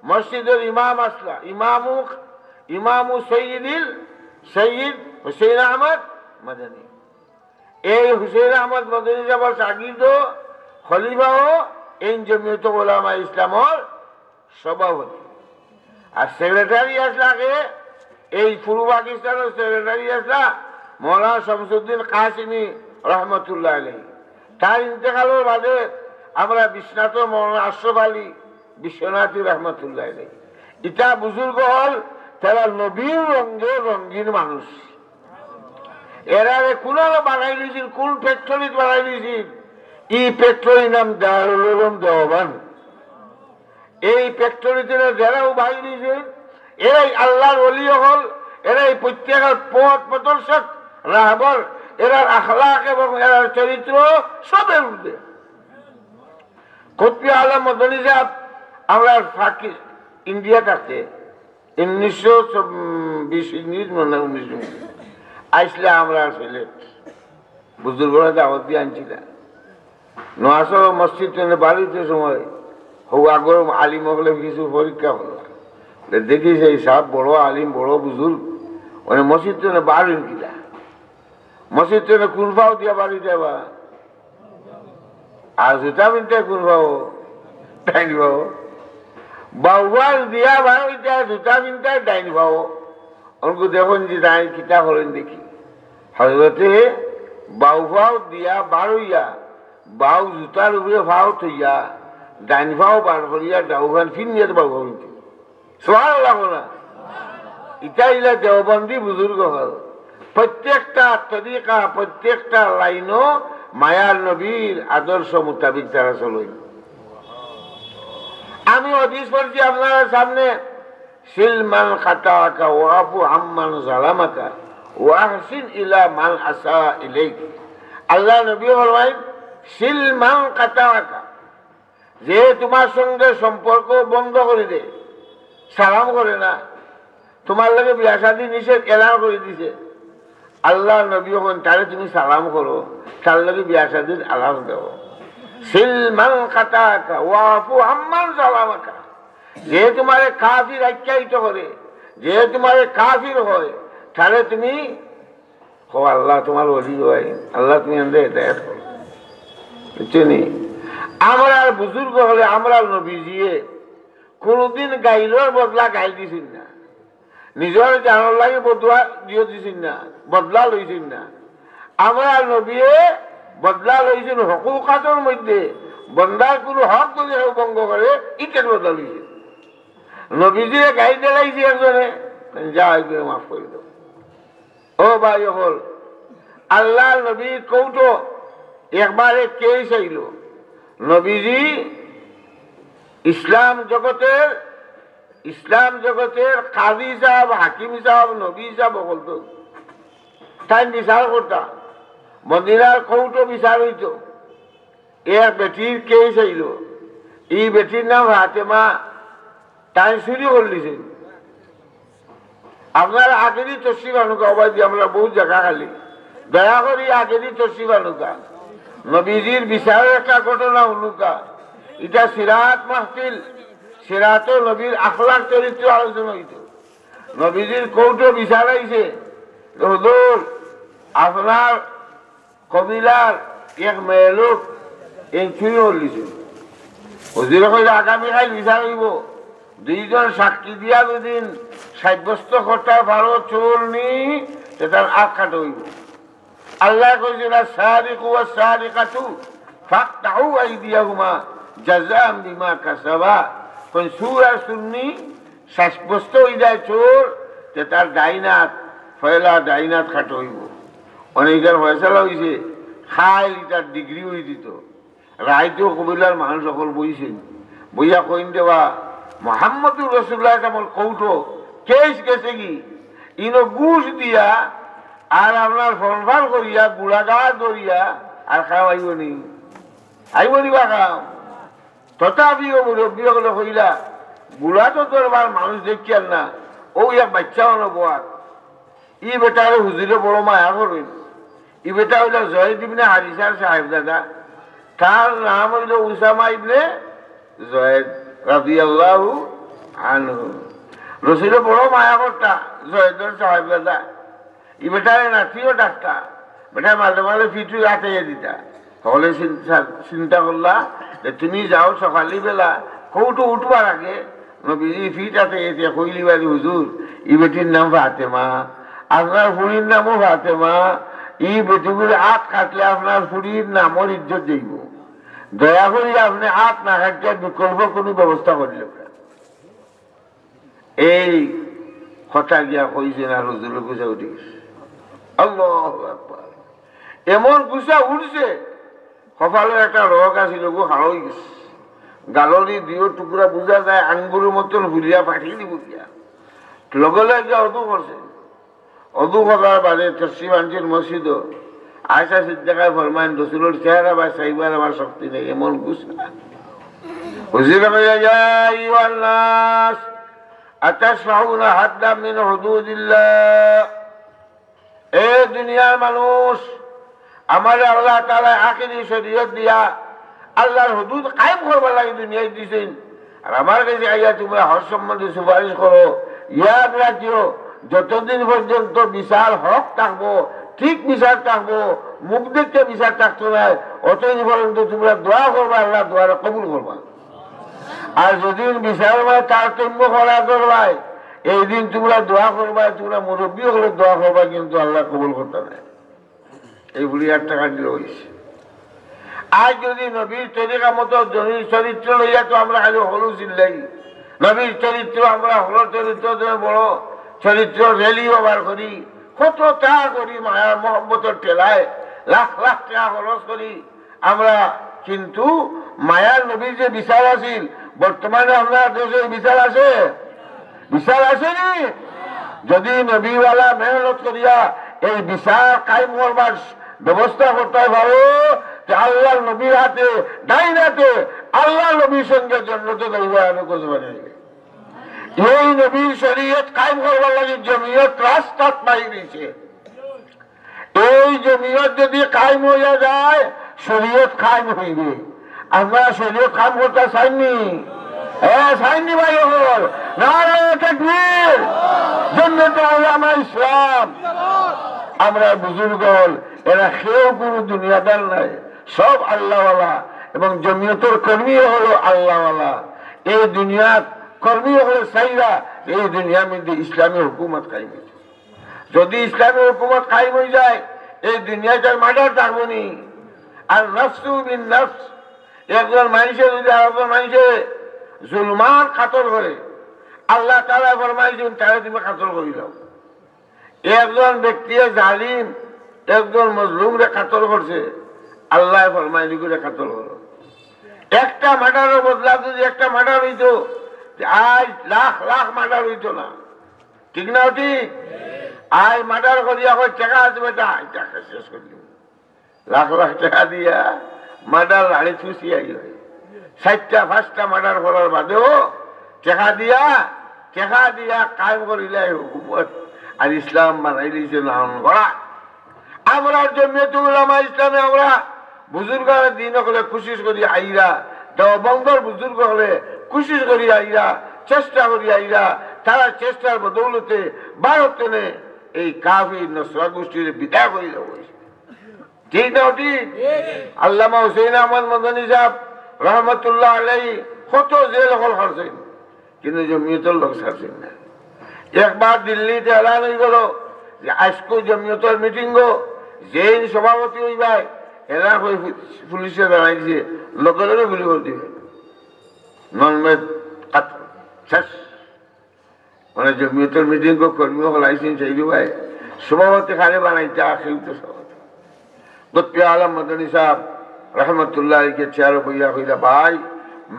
মসজিদর ইমাম আছলা, ইমামু, ইমামু সৈয়দিল সৈয়দ হুসেন আহমদ মদনী। এই হুসেন আহমদ মদনী সাহেবর শাগির্দ, খলিফাও, এই জমিয়তে উলামা ইসলামর সভাপতি। আর সেক্রেটারি আছলা কে, এই পূর্ব পাকিস্তানর সেক্রেটারি আছলা মৌলানা শামসুদ্দিন কাসিমি রহমতুল্লাহ আলাইহি। তার ইন্তেকালর বাদে আমরা বিশ্বনাথর মৌলানা আশরাফ আলী বিশ্বনাথী রহমতুল্লাহ আলাইহি। ইতা বুজুর্গ অকল, তারা নবীর রঙে রঙিন মানুষ। এরারে কুনানো বানাই লইছিল, কুন ফ্যাক্টরিত বানাই লইছিল? ই ফ্যাক্টরির নাম দারুল উলুম দেওবন্দ। এই ফ্যাক্টরিত এরা যেরাও বানাই লইছিল, এরাই আল্লাহর ওলি অকল, এরাই প্রত্যেকের পথ প্রদর্শক, রাহবর, এরার আখলাক এবং এরার চরিত্র সবের ঊর্ধ্বে। কুতুবে আলম মদনী সাহেব, আমরা পাকি-, ইন্ডিয়া থাকতে উনিশশো বিশ, উনিশ মনে হয়, উনিশ আইসলে আমরা সিলেট বুজুর্গরা দাওয়াত দিয়া আনছিলা। নোয়াসর মসজিদ তনে বারইতে সময় হউ আগর আলিম অকলে কিছু পরীক্ষা করলা। দেখি যে এই সাহেব বড় আলিম, বড় বুজুর্গ, মানে মসজিদ তনে বারইন কিলা, মসজিদ তনে কুন পাও দিয়া বারইতা বা? আর জুতা পিনতায় কুন পাও? ডাইন পাও। বাউ পাও দিয়া বারইতা, জুতা পিনতায় ডাইন পাও। অনকু দেখইন যে তাইন কিতা করইন দেখি। হজরতে বাউ পাও দিয়া বারইয়া, বাউ জুতার উপরে পাও থইয়া, ডাইন পাও বার করিয়া ডাউখান ফিরিয়া বাউ পাও পিনতা। সুবহানাল্লাহ বলা। ইতা ইলা দেওবন্দি বুজুর্গ অকল। প্রত্যেকটা তরিকা, প্রত্যেকটা লাইনো মায়ার নবীর আদর্শ মোতাবিক তারা চলইন। আমি হাদিস পড়ছি আপনারার সামনে, "সিল মান কাতাআকা ওয়াফু আম্মান জালামাকা ওয়া আহসিন ইলা মান আসা ইলাইক।" আল্লাহর নবী ফরমাইন, "সিল মান কাতাআকা", যে তুমার সঙ্গে সম্পর্ক বন্ধ করি দে, সালাম করে না, তুমার লগে বিয়া শাদী নিষেধ এলান করি দিছে, আল্লাহর নবী কইন, "তারে তুমি সালাম করো, তার লগে বিয়া শাদীর আলাপ দেও।" সিল মান কাতাআকা ওয়াফু আম্মান জালামাকা। যে তুমারে কাফির আখ্যায়িত করে, যে তুমারে কাফির কয়, তারে তুমি কও, "আল্লাহ তুমার ওলি অয়, আল্লাহ তুমি এনরে হেদায়েত করো।" বুঝছো নি? আমরার বুজুর্গ অকলে, আমরার নবীজিয়ে কুনুদিন গাইলর বদলা গাইল দিছইন না, নিজর জানর লাগি বদলা দিও দিছইন না, বদলা লইছইন না। আমরার নবীয়ে বদলা লইছইন হকুকাতর মধ্যে, বন্দার কুনু হক যদি কেউ ভঙ্গ করে, ইটার বদলা লইছইন। নবীজিরে গাইল দিলাইছে একজনে, যা অইছে মাফ করি দেও। ও ভাই অকল, আল্লার নবীর কৌটো একবারে কেইস আইলো। নবীজি ইসলাম জগতর, ইসলাম জগতর কাজী সাব, হাকিম সাব, নবী সাব অকল তো। তাইন বিচার করতা, মদিনার কৌটো বিচার অইতো। এক বেটির কেইস আইলো, ই বেটির নাম ফাতেমা, তাইন চুরি করলিছইন। আপনারা আগেদি তশরিফ আনুকা, অবায়দি আমরা বউত জাগা খালি। দয়া করি আগেদি তশরিফ আনুকা। নবীজির বিচারর একটা ঘটনা হুনুকা। ইটা সিরাত মাহফিল, সিরাতো নবীর আখলাক চরিত্র আলোচনা অইতো। নবীজির কৌটো বিচার আইছে, "হুজুর, আপনার কবিলার এক মেয়েলোক এইন চুরি করলিছে।" হুজুরে কইলা, "আগামীকাইল বিচার অইবো, দুইজন সাক্ষী দিয়া যদি সাব্যস্ত করতায় পারো চুর নি, তে তার আত কাটা অইবো।" আল্লায় কইছইন, "আস-সারিকু ওয়াস-সারিকাতু ফাকতাউ আইদিয়াহুমা জাযাআন বিমা কাসাবা।" কইন চুর আর চুরনি সাব্যস্ত অই যায় চুর, তে তার ডাইন আত, পয়লা ডাইন আত কাটা অইবো। অনেকর ফয়সালা অইছে, কাইল ইটার ডিগ্রি অই দিতো। রাইতো কবিলার মানুষ অকল বইছইন, বইয়া কইন দেবা, "মোহাম্মদুর রাসূলুল্লাহ আমার কৌটো কেইস গেছেগি, ইনো ঘুষ দিয়া আর আপনার ফলফাল করিয়া গুড়াগাড় ধরিয়া আর কাম আইবো নি, আইবো নি বা কাম?" তথাপিও মুরব্বী অকলে কইলা, "গুড়া তো ধরবার মানুষ দেখিয়ার না, অউ এক বাইচ্চা অনো বওয়ার।" ই বেটারে হুজুরে বড় মায়া করইন। ই বেটা অইলা জয়েদ ইবনে হারিসার সাহেবজাদা। তার নাম অইলো উসামা ইবনে জয়েদ রাদিয়াল্লাহু আনহু। রসুলে বড় মায়া করতা জয়েদর সাহেবজাদা। ই বেটারে নাতিও ডাকতা। বেটায় মাঝে মাঝে ফিটু আতাইয়া দিতা। হকলে চিন্তা, চিন্তা করলা যে, "তুমি যাও সকালবেলা, কৌটো উঠবার আগে নবীজি ফিট আতাইয়া দিয়া কইলিবা যে, 'হুজুর, ই বেটির নাম ফাতেমা, আপনার ফুড়ির নামও ফাতেমা, ই বেটিগুর আত কাটলে আপনার ফুড়ির নামর ইজ্জত যাইবো। দয়া করি আপনে আত না কাটিয়া বিকল্প কুনু ব্যবস্থা করিলেন না।'" এই কথা গিয়া কইছইন আর হুজুরর গুছা উঠি গেছে। আল্লাহু আকবার। এমন গুছা উঠছে, কপালো একটা রগ আছিল, অগু হাড় অই গেছে। গালর দুইও টুকরা বুঝা যায় আঙ্গুরর মতন ফুলিয়া ফাটি দিবো গিয়া। লগে লগে গিয়া অজু করছে। অজু করার বাদে তশরিফ আনছইন মসজিদো। আয়েশা সিদ্দিকায় ফরমাইন, "রসুলর চেহারা বা চাইবার আমার শক্তি নাই, এমন গুছা।" হুজুরে কইলা, "ইয়া আইয়ুহান নাস, আতাশফাউনা হাদ্দাম মিন হুদুদিল্লাহ?" এ দুনিয়ার মানুষ, আমারে আল্লাহ তাআলায় আখেরি শরীয়ত দিয়া আল্লাহর হুদুদ কায়েম করবার লাগি দুনিয়াত দিছইন। আর আমার গেছে আইয়া তুমরা হক সম্বন্ধে সুপারিশ করো। ইয়াদ রাখিও, যতদিন পর্যন্ত বিচার হক থাকবো, ঠিক বিচার থাকবো, মুখ দেখিয়া বিচার থাকতো নায়, অতদিন পর্যন্ত তুমরা দোয়া করবায়, আল্লায় দোয়ারে কবুল করবা। আর যেদিন বিচারর মাঝে তারতম্য করা করবায়, এইদিন তুমরা দোয়া করবায়, তুমরা মুরব্বী অকলে দোয়া করবায়, কিন্তু আল্লায় কবুল করতা নায়।" এই বুড়ি আট টাকা দিল অইছে। আইজ যদি নবীর তরিকা মতো, নবীর চরিত্র লইয়া তো আমরা খালি হকল চিল্লাই, নবীর চরিত্র, আমরা হকলর চরিত্র, তুমি বড় চরিত্র র‍্যালি বার করি, কত তা করি, মায়ার মহব্বতর ঠেলায় লাখ লাখ টাকা খরচ করি আমরা, কিন্তু মায়ার নবীর যে বিচার আছিল, বর্তমানে আপনার দেশে বিচার আছে? বিচার আছে নি? যদি নবীওয়ালা মেহনত করিয়া এই বিচার কায়েম করবার ব্যবস্থা করতায় পারো, তে আল্লাহর নবীর হাতে, ডাইন হাতে, আল্লাহর নবীর সঙ্গে জন্নতো যাইবা, আমি কইতে পারি। এই নবীর শরীয়ত কায়েম করবার লাগি জমিয়ত রাস্তাত বাইর অইছে। এই জমিয়ত যদি কায়েম অইয়া যায়, শরীয়ত কায়েম অইবে। আমরা শরীয়ত কায়েম করতা চাইনি? এ সাইনি ভাই অকল, নারায়ে তাকবীর, জমিয়তে উলামা ইসলাম। আমরা বুজুর্গ অকল, এরা কেউ কুনু দুনিয়াদার নায়, সব আল্লাহওয়ালা। এবং জমিয়তর কর্মী অকলও আল্লাহওয়ালা। এই দুনিয়ার কর্মী অকলে চাইরা এই দুনিয়ার মধ্যে ইসলামী হুকুমত কায়েম অইতো। যদি ইসলামী হুকুমত কায়েম অই যায়, এই দুনিয়াত আর মার্ডার থাকবো নি? আর নাফসু বিন নাফস, একজন মানষে যদি আরকজন মানষে জুলুমান কাতল করে, আল্লাহ তাআলা ফরমাইছইন, "তারে তুমি কাতল করি লাও।" একজন ব্যক্তিয়ে জালিম একজন মজলুমরে কাতল করছে, আল্লায় ফরমাইন, "ইগুরে কাতল করো।" একটা মার্ডারর বদলা যদি একটা মার্ডার অইতো, তে আইজ লাখ লাখ মার্ডার অইতো না। ঠিক না ঠিক? আইজ মার্ডার করিয়া কয়, "টেকা আছে বেটা, এই টেকা শেষ করি দিমু।" লাখ লাখ টেকা দিয়া মার্ডার লাড়ি চুষি আই হয়। চাইরটা পাঁচটা মার্ডার করার বাদেও টেকা দিয়া, টেকা দিয়া কায়েম করিলাই হুকুমত। আর ইসলাম বানাইলিছে নাম করা। আমরা জমিয়তে উলামা ইসলামে আমরা বুজুর্গানে দিন অকলে কোশিশ করি আইরা, দেওবন্দর বুজুর্গ অকলে কোশিশ করি আইরা, চেষ্টা করি আইরা, তারার চেষ্টার বদৌলতে ভারত থনে এই কাফির নসরা গোষ্ঠীরে বিদায় করি দেওয়া অইছে। ঠিক না ঠিক? আল্লামা হুসেন আহমদ মদনী সাহেব রহমতুল্লাহ আলাইহি কত জেল অকল খাটছইন, কিন্তু জমিয়তর লগ ছাড়ছইন না। একবার দিল্লিত এলান অই গেল যে আইজকু জমিয়তর মিটিংও যেইন সভাপতি অইবায়, এলান অই পুলিশে জানাই দিছে, লগে লগে গুলি করি দিবে। নন মেদ কাত-, শেষ। মানে জমিয়তর মিটিংও কর্মী অকল আইছইন, চাইরোবায় সভাপতি কারে বানাইতা, কেউ তো সভাপতি। লুৎফি আলম মদনী সাহেব রহমতুল্লাহ আলাইহি চেয়ারো বইয়া কইলা, "ভাই,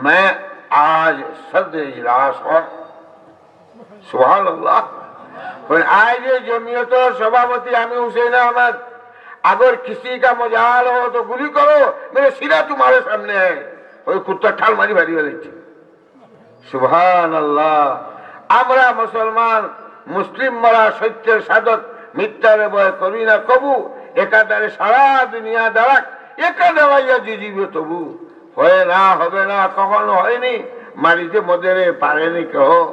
मैं आज सदर इजलास हूँ।" সুবহানাল্লাহ। কয়, "আইজ এই জমিয়তর সভাপতি আমি হুসেন আহমদ, अगर किसी का मजाल हो तो गोली करो, मेरे सिरा तुम्हारे सामने है।" ওই কুত্তা ঠাল মারি বাড়ি বেলাইছে। সুবহানাল্লাহ। আমরা মুসলমান, মুসলিম, আমরা সত্যের সাধক, মিথ্যারে ভয় করি না কবু। একাধারে সারা দুনিয়া দাঁড়াক, একা দাঁড়াইয়া যে জীবে তবু। হয় না, হবে না, কখনো হয়নি, মারিতে মদেরে পারেনি কেহ।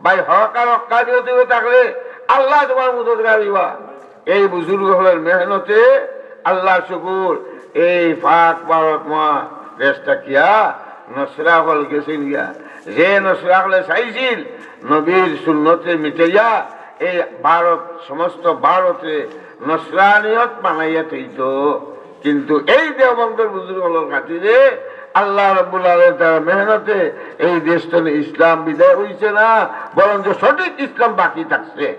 ভাই, হক আর হক্কানি অইতে থাকলে আল্লাহ তোমার মদদগার অইবা। এই বুজুর্গ অকলর মেহনতে আল্লাহর শুকুর, এই পাক ভারত মহাদেশ থাকিয়া নসরা অকল গেছইন গিয়া। যে নসরা অকলে চাইছিল নবীর সুন্নতরে মিটাইয়া এই ভারত, সমস্ত ভারতে নসরানিয়ত বানাইয়া থইতো, কিন্তু এই দেওবন্দর বুজুর্গ অকলর খাতিরে আল্লাহ রাব্বুল আলামিন তারার মেহনতে এই দেশ থনে ইসলাম বিদায় অইছে না, বরঞ্চ সঠিক ইসলাম বাকি থাকছে।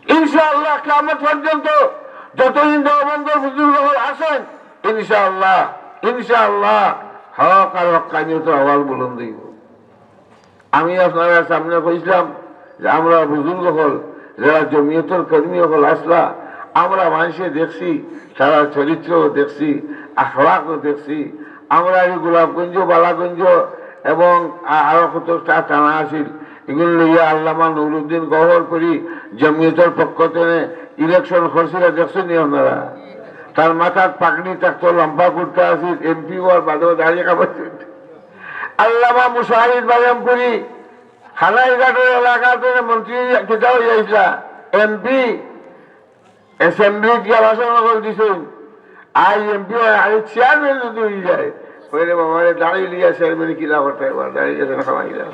ইনশাআল্লাহ, কিয়ামত পর্যন্ত যতদিন দেওবন্দর বুজুর্গ অকল আছইন, ইনশাআল্লাহ, ইনশাআল্লাহ, হক আর হক্কানিয়তর আওয়াজ বুলন্দ অইবো। আমি আপনারার সামনে কইছলাম যে আমরা বুজুর্গ অকল, যেরা জমিয়তর কর্মী অকল আছলা, আমরা মানষে দেখছি, তারার চরিত্র দেখছি, আখলাকও দেখছি। আমরা এই গোলাপগঞ্জ, বালাগঞ্জ এবং আ-, আরো কত টা থানা আছিল, ইগুন লইয়া আল্লামা নুরুদ্দিন গওহরপুরী জমিয়তর পক্ষ থনে ইলেকশন করছিলা, দেখছইন নি আপনারা? তার মাথাত পাগড়ি থাকতো, লম্বা কুর্তা আছিল, এমপি অওয়ার বাদেও দাড়ি কামাইছিল। আল্লামা মুশাহিদ বাদামপুরী কানাইঘাটর এলাকা থনে মন্ত্রী অইয়া কিতা অইয়া আইছলা, এমপি, অ্যাসেম্বলিত গিয়া ভাষণ অকল দিছইন। আইজ এমপি অয়, আইজ চেয়ারম্যান যদি অই যায়, কয়, "রে বাবা রে, দাড়ি লইয়া চেয়ারম্যানে কিলা করতে পারে, দাড়ি গেছে না কামাইলা।"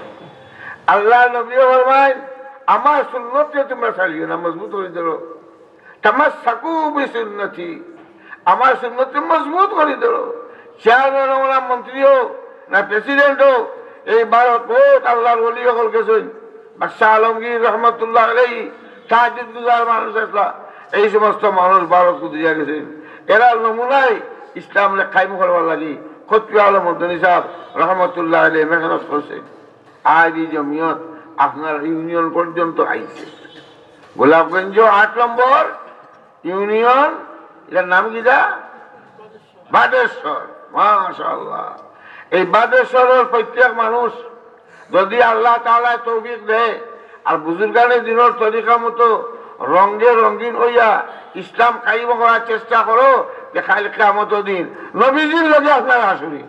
আল্লাহর নবীও ফরমাইন, "আমার সুন্নতরে তুমরা ছাড়িও না, মজবুত করি ধরো।" তামাসসাকু বিসুন্নতি, আমার সুন্নতরে মজবুত করি ধরো। চেয়ারম্যান অউক না, মন্ত্রী অউক না, প্রেসিডেন্ট অউক, এই ভারত বহুত আল্লাহর ওলি অকল গেছইন। বাদশাহ আলমগীর রহমতুল্লাহ আলাইহি তাহাজ্জুদ গুজার মানুষ আছলা, এই সমস্ত মানুষ ভারত দিয়া গেছইন। এরার নমুনায় ইসলামরে কায়েম করবার লাগি কুতুব আলম মদনী সাহেব রহমতুল্লাহ আলাইহি মেহনত করছইন। আইজ ই জমিয়ত আপনার ইউনিয়ন পর্যন্ত আইছে। গোলাপগঞ্জ আট নম্বর ইউনিয়ন, এটার নাম কিতা? বাদেশ্বর। মাশাআল্লাহ। এই বাদেশ্বরর প্রত্যেক মানুষ যদি আল্লাহ তাআলায় তৌফিক দেয় আর বুজুর্গানে দিনর তরিকা মতো রঙে রঙিন অইয়া ইসলাম কায়েম করার চেষ্টা করো, যে কাইল কিয়ামতর দিন নবীজির লগে আপনারা হাশরি।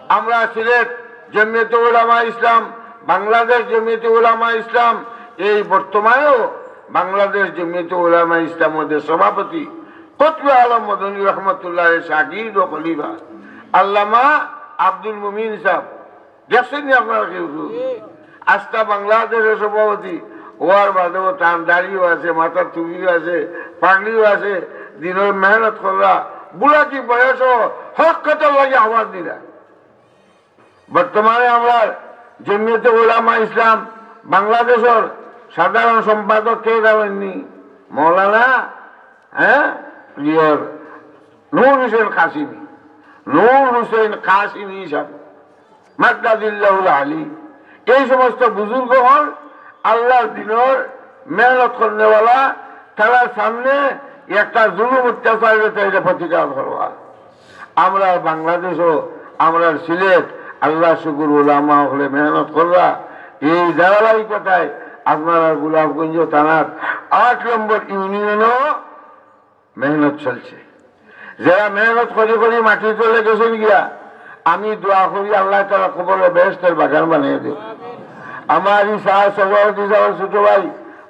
আমরা সিলেট জমিয়তে উলামা ইসলাম, বাংলাদেশ জমিয়তে উলামা ইসলাম, এই বর্তমানেও বাংলাদেশ জমিয়তে উলামা ইসলাম মধ্যে সভাপতি কুতবে আলম মদনী রহমতুল্লাহ শাগিদ ও খলিফা আল্লামা আব্দুল মুমিন সাহেব। দেখছেন নি আপনারা কেউ কেউ? আস্তা বাংলাদেশের সভাপতি হওয়ার বাদেও তার দাড়িও আছে, মাথার টুপিও আছে, পাগড়িও আছে, দিনের মেহনত কররা, বুড়া কি বয়স, হক কথার লাগি আওয়াজ দিরা। বর্তমানে আমরা জমিয়তে উলামা ইসলাম বাংলাদেশের সাধারণ সম্পাদক কে জানেননি? মৌলানা, হ্যাঁ, ইয়র নূর হোসেন কাসিমি, নূর হোসেন কাসিমি সাহেব, মাদ্দাজিল্লাহুল আলী। এই সমস্ত বুজুর্গ হন আল্লাহর দিনের মেহনত করনেওয়ালা, তারার সামনে একটা জুলুম অত্যাচার এটা প্রতিকার করবা। আমরা বাংলাদেশও, আমরা সিলেট, আল্লাহ শুকুর উলামা হলে মেহনত কররা। এই ধারাবাহিকতায় আপনারা গোলাপগঞ্জ থানার আট নম্বর ইউনিয়নও মেহনত চলছে। যারা মেহনত করি করি মাটির তলে গেছেন গিয়া, আমি দোয়া করি আল্লাহ তাআলা কবরে বেহেশতের বাগান বানিয়ে দেব। আমার এই সাহেব সভাপতি সাহেবের ছোট ভাই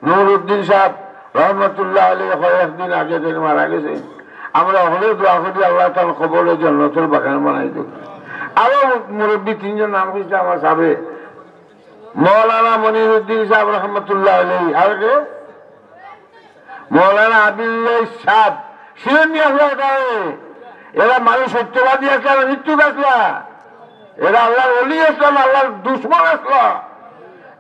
নুরুদ্দিন সাহেব রহমতুল্লাহ আলী কয়েকদিন আগে দিন মারা গেছে। আমরা হলে দোয়া করি আল্লাহ তাআলা কবরে জন্নতের বাগান বানাই দেব। আরো মুরব্বী তিনজন নাম হয়েছে আমার সাহেব, মৌলানা মনিরুদ্দিন সাহেব রহমতুল্লাহ আলাইহি, আর কে? মৌলানা আবিদুল্লাহ সাহেব, শিরোমণি আখড়া তাই। এরা মানুষ সত্যবাদী আসলা না মিথ্যুক আসলা? এরা আল্লাহর ওলি আসলা না আল্লাহর দুশমন আসলা?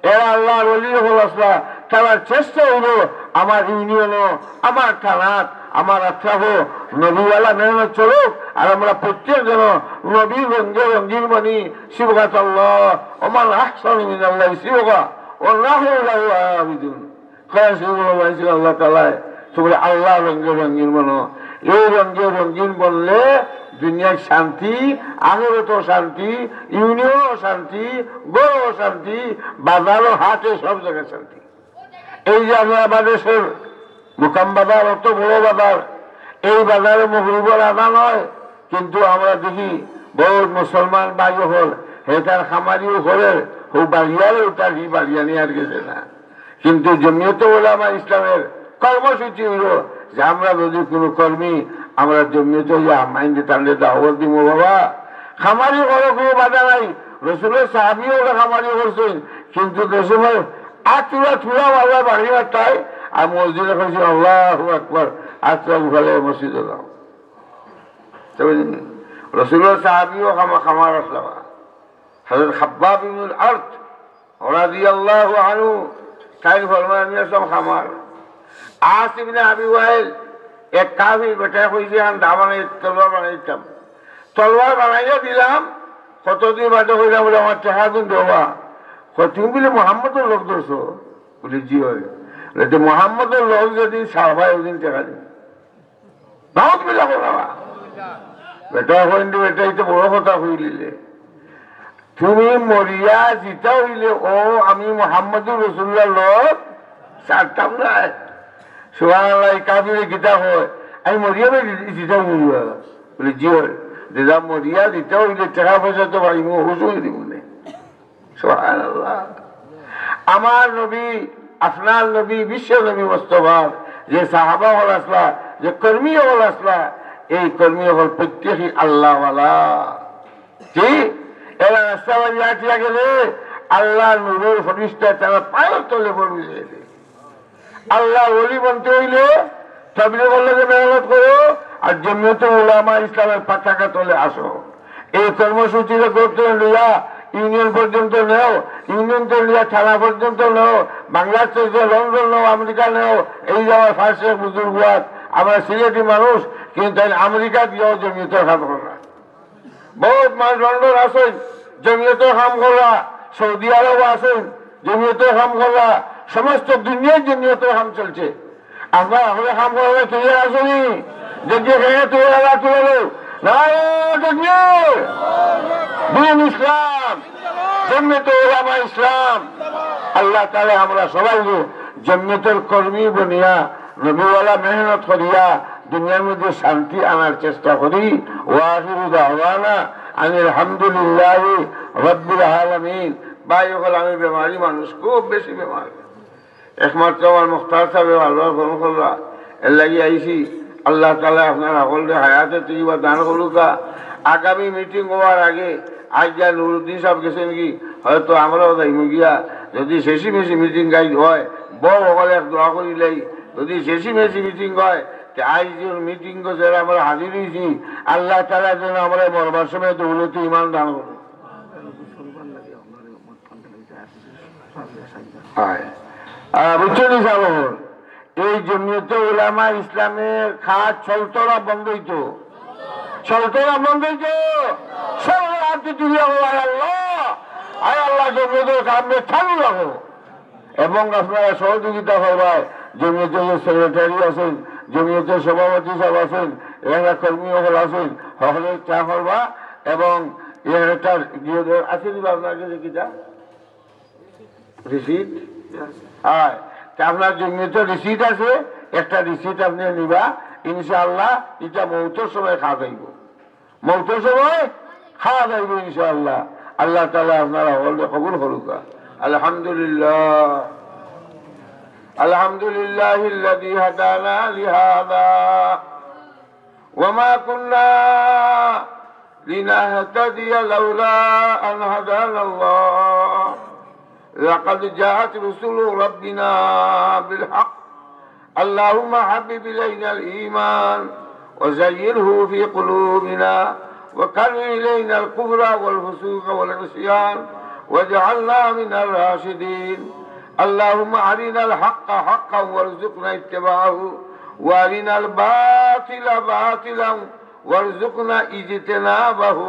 এরা আল্লাহর ওলি হল আসলা। তারার চেষ্টা হইল আমার ইউনিয়নও, আমার থানাত, আমার আত্রাফও নবীওয়ালা মেহনত চলুক, আর আমরা প্রত্যেক জন নবীর রঙে রঙিন বনি। সিবগাতাল্লাহ, ওমান আহসানু মিনাল্লাহি সিবগা, ওয়া নাহনু লাহু আবিদুন। কোরআন শরীফ বলেছেন আল্লাহ তাআলায়, তোমরা আল্লাহ রঙে রঙিন বনো। এই রঙে রঙিন বনলে দুনিয়ার শান্তি, আখেরাতও শান্তি, ইউনিয়নও শান্তি, ঘরও শান্তি, বাজারও হাটে সব জায়গায় শান্তি। এই যে আমরা বাদেশের মোকাম বাজার, অত বড় বাজার, এই বাজারে মাগরিবর আজান হয়, কিন্তু আমরা দেখি বহুত মুসলমান ভাই হল, হে তার খামারিও করে, ও বাড়িয়ারে উঠা কি বাড়িয়ানি আর গেছে না। কিন্তু জমিয়তে উলামা ইসলামের কর্মসূচি হইল যে আমরা যদি কোনো কর্মী আমরা জমিয়তে ইয়া মাইন্ডে তাহলে দাওয়াত দিব বাবা, খামারি করো কোনো বাধা নাই। রসুলের সাহাবিও ওরা খামারি করছেন, কিন্তু যে সময় আতুরা থুড়া বাবা বাড়ি মারতাই আর মসজিদে কইছি আল্লাহু আকবার, আতুরা উঠালে মসজিদে যাও। তবে রসুলের সাহাবিও খামা খামার আসলাম। হযরত খাব্বাব ইবনুল আরত রাদিয়াল্লাহু আনহু তাইন ফরমায়, "আমি আসলাম খামার।" আস ইবনে আবি ওয়াইল, এক কাফির বেটায় কইছে, "আমি দা বানাই, তলোয়ার বানাইতাম।" তলোয়ার বানাইয়া দিলাম, কতদিন বাদে কইলাম, বলে, "আমার টেকা দিন দেবা।" কয়, "তুমি বলে মোহাম্মদর লগ ধরছো?" বলে, "জি অয়।" বলে, "তে মোহাম্মদর লগ যেদিন ছাড়বায়, ওদিন টেকা দিন।" নাউজুবিল্লাহ বলো না। বেটা কইন দি, বেটা ইতে বড় কথা কইলিলে। তুমি মরিয়া জিতা অইলে, ও আমি মোহাম্মদুর রাসূলুল্লাহর লগ ছাড়তাম না। সুবহানাল্লাহ, এই কাফিরে কিতা কয়, আমি মরিয়া বে জি-, জিতা অইলে। বলে, "জি অয়।" যেটা মরিয়া জিতা অইলে টেকা পয়সা তো ভাই, মো হুশ অই দিব না। সুবহানাল্লাহ। আমার নবী, আপনার নবী, বিশ্ব নবী মুস্তফার যে সাহাবা হল আসলা, যে কর্মী হল আসলা, এই কর্মী হল প্রত্যেকই আল্লাহওয়ালা। জি, এরা রাস্তা বাড়ি আটিয়া গেলে আল্লাহর নূরের ফরিস্তা তারা পায়ের তলে পড়বে। আল্লাহর ওলি বনতে অইলে তবলিগর লগে মেহনত করো, আর জমিয়তে উলামা ইসলামের পতাকা তলে আসো। এই কর্মসূচিটা করতে লইয়া ইউনিয়ন পর্যন্ত নেও, ইউনিয়ন তো লইয়া থানা পর্যন্ত নেও, বাংলাদেশ থেকে লন্ডন নেও, আমেরিকা নেও। এই যে আমার ফার্সে বুজুর্গ আত, আমরা সিলেটি মানুষ, কিন্তু তাই আমেরিকা গিয়েও জমিয়তের কাম কররা। বহুত মানুষ লন্ডন আছেন, জমিয়তের কাম কররা, সৌদি আরব আছেন, জমিয়তের কাম কররা, সমস্ত দুনিয়ার জমিয়তের কাম চলছে। আমরা আসলে কাম করার তৈরি আছেনি? যদি এখানে তৈরি আল্লাহ তুলে দেব। নারায়ে তাকবীর। দ্বীন ইসলাম, জমিয়তে উলামা ইসলাম। আল্লাহ তাআলা আমরা সবাই জমিয়তের কর্মী বনিয়া, নবীওয়ালা মেহনত করিয়া দুনিয়ার মধ্যে শান্তি আনার চেষ্টা করি। ওয়া আখিরু দাওয়ানা আলহামদুলিল্লাহি রাব্বিল আলামিন। ভাই অকল, আমি বেমারি মানুষ, খুব বেশি বেমার। একমাত্র আমার মুখতার সাহেবে বারবার ফোন কররা, এর লাগি আইছি। আল্লাহ তাআলা আপনার সকলরে হায়াতে তৈয়বা দান করুকা। আগামী মিটিং হওয়ার আগে আইজ যা নুরুদ্দিন সাহেব গেছেন কি, হয়তো আমরাও যাইমু গিয়া। যদি শেষি মেশি মিটিং গাইজ হয়, বউ অকল এক দোয়া করিলাই। যদি শেষি মেশি মিটিং হয়, তে আইজ যে মিটিং গো যারা আমরা হাজির হইছি, আল্লাহ তাআলা যেন আমরা মরবার সময় দৌলতে ইমান দান করুন। হয়। আহ, বুঝছো নি সাহেব? এই জমিয়তে উলামা ইসলামের কাজ চলতো না বন্ধ হইতো? চলতো না বন্ধ হইতো? সব হাতে তুলিয়া বলো, "আয় আল্লাহ, আয় আল্লাহ, জমিয়তের কামে চালু রাখো।" এবং আপনারা সহযোগিতা করবা, জমিয়তের যে সেক্রেটারি আছেন, জমিয়তের সভাপতি সাহেব আছেন, এলাকা কর্মী সকল আছেন, সকলে চা করবা। এবং এ একটা দিয়ে দেওয়া আছে নি বা আপনার কাছে কিতা? রিসিট? হ্যাঁ, তা আপনার জমিয়তের রিসিট আছে, একটা রিসিট আপনি নিবা, ইনশাআল্লাহ, এটা মৌতর সময় খাওয়া যাইব, মৌতর সময় খাওয়া যাইব ইনশাআল্লাহ। আল্লাহ তাআলা আপনারা সকলকে কবুল করুকা। আলহামদুলিল্লাহ, আলহামদুলিল্লাহিল্লাযী হাদানা লিহাযা ওয়া মা কুন্না لنهتدي لولا أن هدانا الله لقد جاءت رسل ربنا بالحق. اللهم حبب إلينا الإيمان وزينه في قلوبنا وكره إلينا الكفر والفسوق والعصيان واجعلنا من الراشدين. اللهم أرنا الحق حقا وارزقنا اتباعه وأرنا الباطل باطلا ওয়ারজুকনা ইজতেনাবাহু।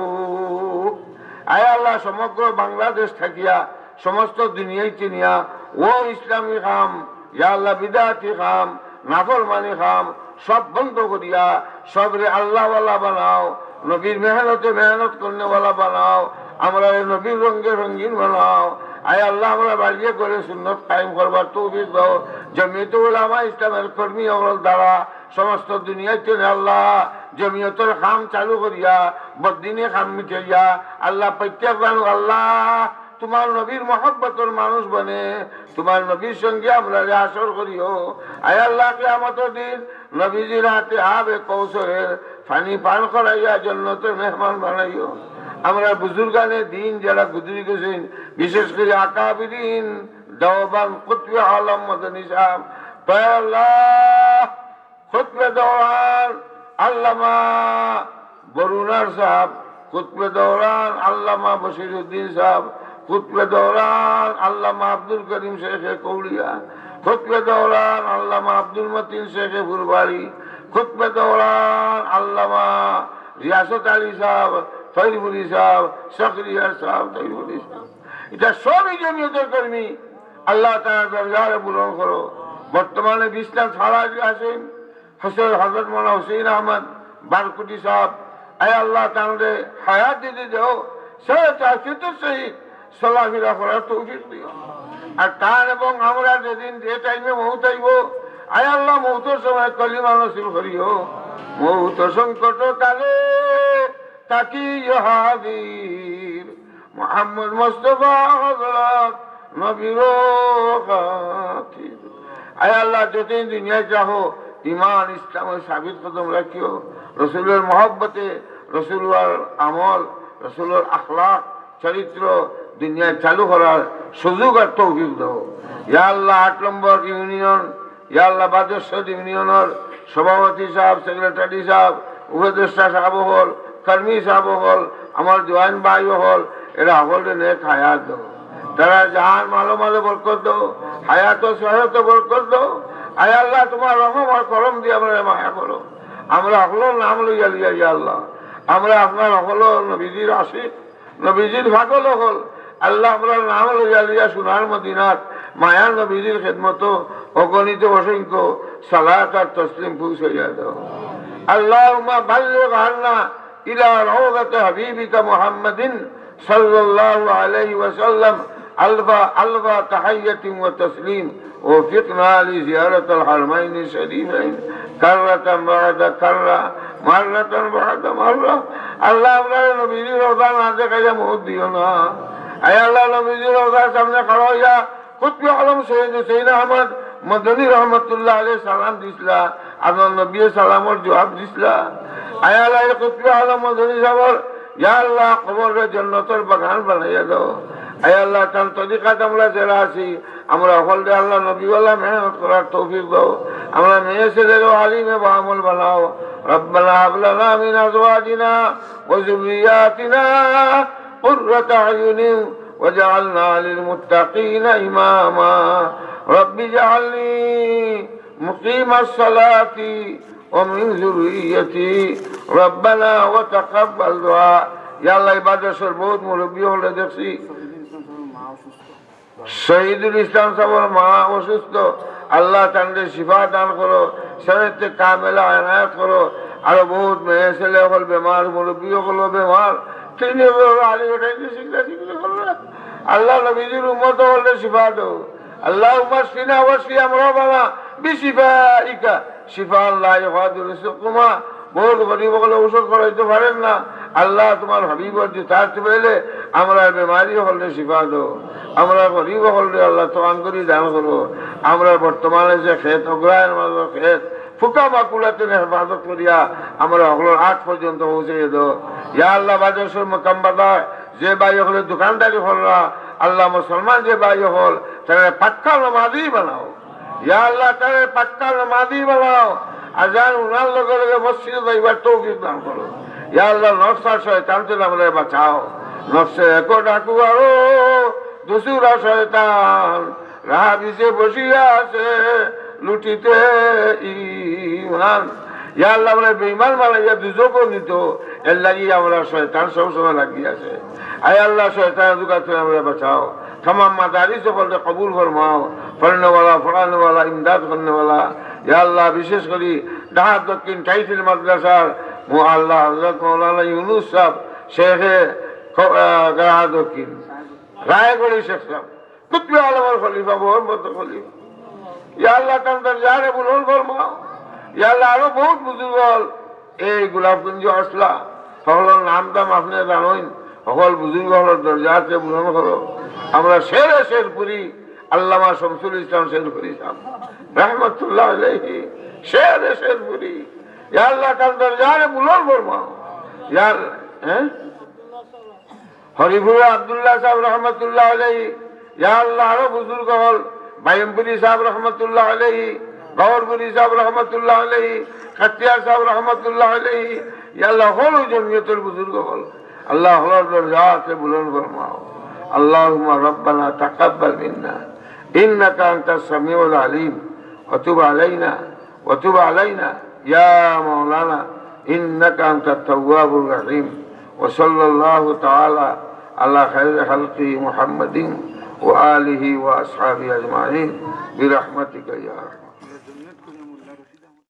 আয় আল্লাহ, সমগ্র বাংলাদেশ থাকিয়া সমস্ত দুনিয়ায় চিনিয়া ও ইসলামী কাম, ইয়া আল্লাহ, বিদাতি কাম, নাফরমানি কাম, সব বন্ধ করিয়া সবরে আল্লাহওয়ালা বানাও, নবীর মেহনতে মেহনত করনেওয়ালা বানাও, আমরা নবীর রঙে রঙিন বানাও। আয় আল্লাহ, আমরা বাড়িয়ে করে সুন্নত কায়েম করবার তৌফিক দাও। জমিয়তে উলামা ইসলামের কর্মী অকল দ্বারা সমস্ত দুনিয়াত আল্লাহ জমিয়তর কাম চালু করিয়া, বদিনে কাম মিটাইয়া, আল্লাহ প্রত্যেক মানুষ আল্লাহ তোমার নবীর মহব্বতর মানুষ বনে, তোমার নবীর সঙ্গে আমরারে হাশর করিও। আয় আল্লাহ, কিয়ামতর দিন নবীজির হাতে আবে কৌসরের পানি পান করাইয়া জন্নতর মেহমান বানাইও। আমরা বুজুর্গানে দিন যারা গুজরি গেছেন, বিশেষ করে আকাবিরিন, দেওবন্দ কুতবে আলম মদনী সাহেব, আয় আল্লাহ, খুতবে দৌরান আল্লামা বরুনার সাহেব, খুতবে দৌরান আল্লামা বশিরউদ্দিন সাহেব, খুতবে দৌরান আল্লামা আব্দুল করিম শেখে কৌলিয়া, খুতবে দৌরান আল্লামা আব্দুল মতিন শেখে ফুলবাড়ি, খুতবে দৌরান আল্লামা রিয়াসত আলী সাহেব, তৈরপুরি সাহেব, শখরিয়ার সাহেব, তৈরপুরি সাহেব। এটা সবই জমিয়তের কর্মী। আল্লাহ তাআলা দরজারে বুলন্দ করো। বর্তমানে বিশ্বনাথ ফারাজ আছেন, হোসেন, হযরত মাওলানা হুসেন আহমদ বারকুটি সাহেব, আয় আল্লাহ, তানরে হায়াত দিতে দেও, সে তার ফিতর সহিত চলাফেরা করার তৌফিক দিও। আর তান এবং আমরা যেদিন যে টাইমে মৌত আইব, আয় আল্লাহ, মৌতর সময় কলিমা নসিব করিও। মৌত সংকট কালে তাকি হাজির, মোহাম্মদ মোস্তফা হযরত নবীর খাতির। আয় আল্লাহ, যতদিন দুনিয়ায় চাহো, ইমান ইসলামে সাবিত কদম রাখিও। রসুলের মহব্বতে, রসুলর আমল, রসুলর আখলাক, চরিত্র দুনিয়ায় চালু করার সুযোগ আর তৌফিক দাও। ইয়া আল্লাহ, আট নম্বর ইউনিয়ন, ইয়া আল্লাহ, বাদেশ্বর ইউনিয়নর সভাপতি সাহেব, সেক্রেটারি সাহেব, উপদেষ্টা সাহেব হল, কর্মী সাহেব হল, আমার জোয়ান ভাই হল, এরা হকলরে নেক হায়াত দাও। তারা জান মালো মালো বরকত দাও, হায়াত ও সেহত বরকত দাও। আয় আল্লাহ, তোমার রহম আর করম দিয়া আমরা মায়া করো। আমরা হকলর নাম লইয়া লইয়া, ইয়া আল্লাহ, আমরা আপনার হকলর নবীজির আশিক, নবীজির পাগল হকল। আল্লাহ, আমরা নাম লইয়া লইয়া সোনার মদিনাত মায়ার নবীজির খেদমত অগণিত অসংখ্য সালাত আর তসলিম পৌঁছাইয়া দাও। اللهم بلغ عنا إلى روضة حبيبك محمد صلى الله عليه وسلم ألف ألف تحية وتسليم، وفقنا لزيارة الحرمين الشريفين كرة بعد كرة، مرة بعد مرة. আল্লাহ, আমরারে নবীজির রওজা না দেখাইয়া মউত দিও না। আয় আল্লাহ, নবীজির রওজার সামনে খাড়া অইয়া কুতবে আলম সৈয়দ হুসেন আহমদ মদনী রহমতুল্লাহ আলাইহি সালাম দিছলা, আপনার নবীয়ে সালামর জুয়াব দিছলা। আয় আল্লাহ, এই কুতবে আলম মদনী সাবর, ইয়া আল্লাহ, কবররে জন্নতর বাগান বানাইয়া দেও। আয় আল্লাহ, তান তরিকাত আমরা যেরা আছি, আমরা হকলরে আল্লাহ নবীওয়ালা মেহনত করার তৌফিক দেও। আমরা মেয়ে ছেলেরেও আলিমে বাআমল বানাও। ربنا هب لنا من أزواجنا وذرياتنا قرة أعين واجعلنا للمتقين إماما. رب اجعلني مقيم الصلاة ومن ذريتي ربنا وتقبل دعاء. ইয়া আল্লাহ, এই বাদে সর বহুত মুরব্বি অকলরে দেখছি। শহীদুল ইসলাম সাবর মা অসুস্থ, আল্লাহ তানরে শিফা দান করো, সেহতে কামেলা এনায়েত করো। আরো বহুত মেয়ে ছেলে অকল বেমার, মুরব্বি অকল বেমার, তিনি আলী উঠাইতে শিখলা শিখলা করলা। আল্লাহ নবীজির উম্মত অকলরে শিফা দেও। اللهم اشفنا واشف أمراضنا بشفائك شفاء لا يغادر سقما. বহুত গরিব অকলে ঔষধ করাইতে পারেন না, আল্লাহ তোমার হাবিবর জুতার তুফাইলে আমরার বেমারি অকলরে শিফা দেও। আমরার গরিব অকলরে আল্লাহ তওয়ান করি দান করো। আমরার বর্তমানে যে খেত, অগ্রায়ণ মাঝে খেত, ফুকা মাকুড়া থনে হেফাজত করিয়া আমরা হকলর আগ পর্যন্ত পৌঁছাইয়া দেও। ইয়া আল্লাহ, বাজার সর মোকাম বাজার যে ভাই অকলে দোকানদারি কররা, আল্লাহ মুসলমান যে ভাই অকল, তারা পাক্কা নমাজি বানাও। ইয়া আল্লাহ, তারা পাক্কা নমাজি বানাও। আজান হুনার লগে লগে মসজিদো যাইবার তৌফিক দান করো। ইয়া আল্লাহ, নফস আর শয়তান থনে আমরারে বাঁচাও। নফসে এক ডাকু আরো দুসরা শয়তান, রাবিসে বসিয়া আছে লুটিতে ইমান। ইয়া আল্লাহ, আমরারে বেইমান বানাইয়া দুজখো নিতো, এর লাগি আমরার শয়তান সবসময় লাগি আছে। আয় আল্লাহ, শয়তানর দুকাত থনে আমরারে বাঁচাও। তামাম মাদারিস অকলরে কবুল ফরমাও, পড়নেওয়ালা, পড়ানেওয়ালা, ইমদাদ করনেওয়ালা। ইয়া আল্লাহ, বিশেষ করি ঢাকা দক্ষিণ টাইটেল মাদ্রাসার মু-, আল্লাহ হযরত মাওলানা ইউনুস সাব, শেখে ক-, আহ, ঢাকা দক্ষিণ, রায়গড়ি শেখ সাব, কুতবে আলমর খলিফা, মোহাম্মদ খলিফা। ইয়া আল্লাহ, তান দরজারে বুলন্দ ফরমাও। ইয়া আল্লাহ, আরো বহুত বুজুর্গ অকল এই গোলাপগঞ্জ আছলা, হকলর নাম দাম আপনে জানইন, হকল বুজুর্গ অকলর দরজারে বুলন্দ করো। আমরা শেরে শেরপুরি আল্লামা শামসুল ইসলাম শেরপুরি সাব রহমতুল্লাহ আলাইহি, শেরে শেরপুরি। ইয়া আল্লাহ, তান দরজারে বুলন্দ ফরমাও। ইয়া আল্লাহ, হ্যাঁ? হরিপুরে আব্দুল্লাহ সাব রহমতুল্লাহ আলাইহি, ইয়া আল্লাহ, আরো বুজুর্গ অকল, বাইমপুরি সাব রহমতুল্লাহ আলাইহি, গওরপুরি সাব রহমতুল্লাহ আলাইহি, কাতিয়ার সাব রহমতুল্লাহ আলাইহি, ইয়া আল্লাহ, হকল জমিয়তর বুজুর্গ অকল, আল্লাহ, হকলর দরজারে বুলন্দ ফরমাও। اللهم ربنا تقبل منا إنك أنت السميع العليم وتب علينا وتب علينا يا مولانا إنك أنت التواب الرحيم. وصلى الله تعالى على خير خلقه محمد وآله وأصحابه أجمعين برحمتك يا أرحم